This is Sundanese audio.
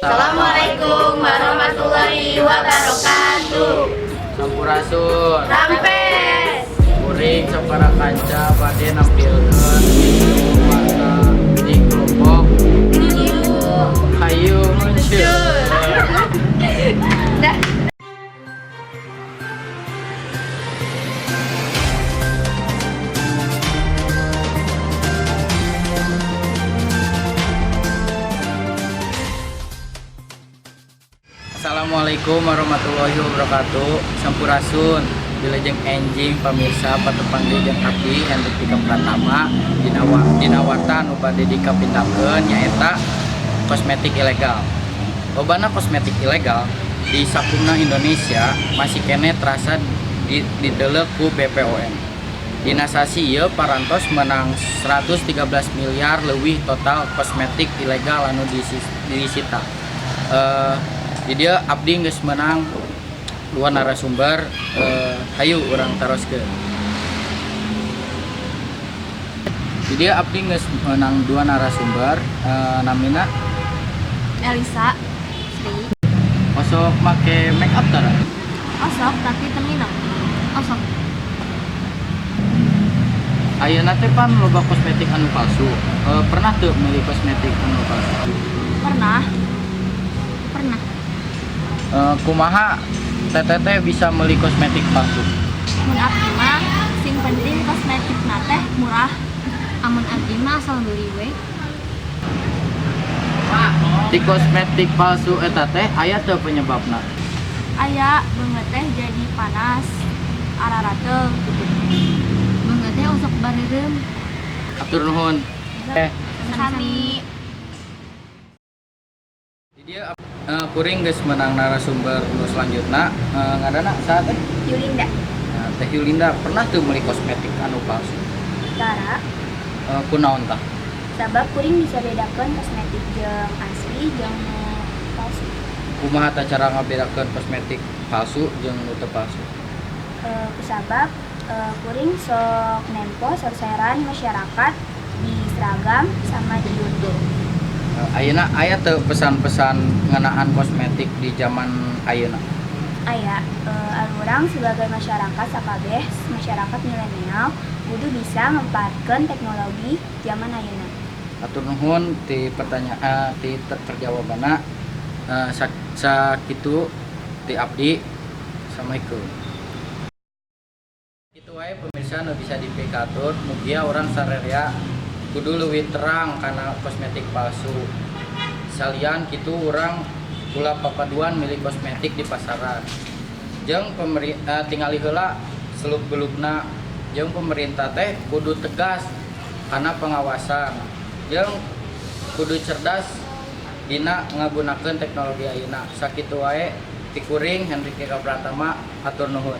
Assalamualaikum warahmatullahi wabarakatuh. Sampurasun. Rampes. Kuring sapara kanca bade nampilkeun video warta di kelompok. Hayu muncul. Dah. Assalamualaikum warahmatullahi wabarakatuh. Sampurasun. Wilujeng enjing pamirsa, patepang deui jeung abdi Hendrik Tika Pratama dina warta nu bade dikapindahkeun nyaeta kosmetik ilegal. Lobana kosmetik ilegal di sakumna Indonesia masih keneh terasa diteuleuh ku BPOM. Dina sasi ieu parantos menang 113 miliar leuwih total kosmetik ilegal anu disita. Di dieu abdi geus menang dua narasumber, hayu urang taroskeun. Di dieu abdi geus menang dua narasumber, namina Elisa Sri. Osok make make up tara? Osok, tapi teu mineng. Osok. Ayeuna teh pan loba kosmetik anu palsu. Pernah tuh meuli kosmetik anu palsu? Pernah. Pernah. Kumaha teteh teh bisa meuli kosmetik palsu? Mun abdi mah sing penting kosmetik teh murah. Amun abdi mah asal beli we. Di kosmetik palsu eta teh aya teu penyebabna? Aya, beungeut teh jadi panas, ararateung gitu. Beungeut teh osok bareureum. Atur nuhun. Sami. Di dieu kuring geus menang narasumber nu selanjutna, ngaranna saha teh? Yulinda. Nah, Teh Yulinda pernah tuh beli kosmetik anu palsu? Tara. Kunaon tah? Sabab kuring bisa bedakeun kosmetik jeung asli jeung nu palsu. Kumaha tah cara ngabedakeun kosmetik palsu jeung nu teu palsu? Kusabab kuring sok nempo sorseran masyarakat di Instagram sama di YouTube. Ayeuna aya teu pesan-pesan ngeunaan kosmetik di zaman ayeuna? Aya, urang sebagai masyarakat, sakabeh masyarakat milenial kudu bisa manfaatkeun teknologi zaman ayeuna. Atur nuhun ti pertanyaan, ti perjawabanna. Sakitu ti abdi. Assalamualaikum. Kitu wae pemirsa nu bisa dipikatur, mugia urang sararea kudu leuwih terang kana kosmetik palsu. Salian kitu, urang ulah papaduan milik kosmetik di pasaran. Jeung tingali heula seluk belukna, jeung pemerintah teh kudu tegas karena pengawasan, jeung kudu cerdas dina ngagunakeun teknologi ayeuna. Sakitu wae ti kuring Hendrik Eka Pratama, hatur nuhun.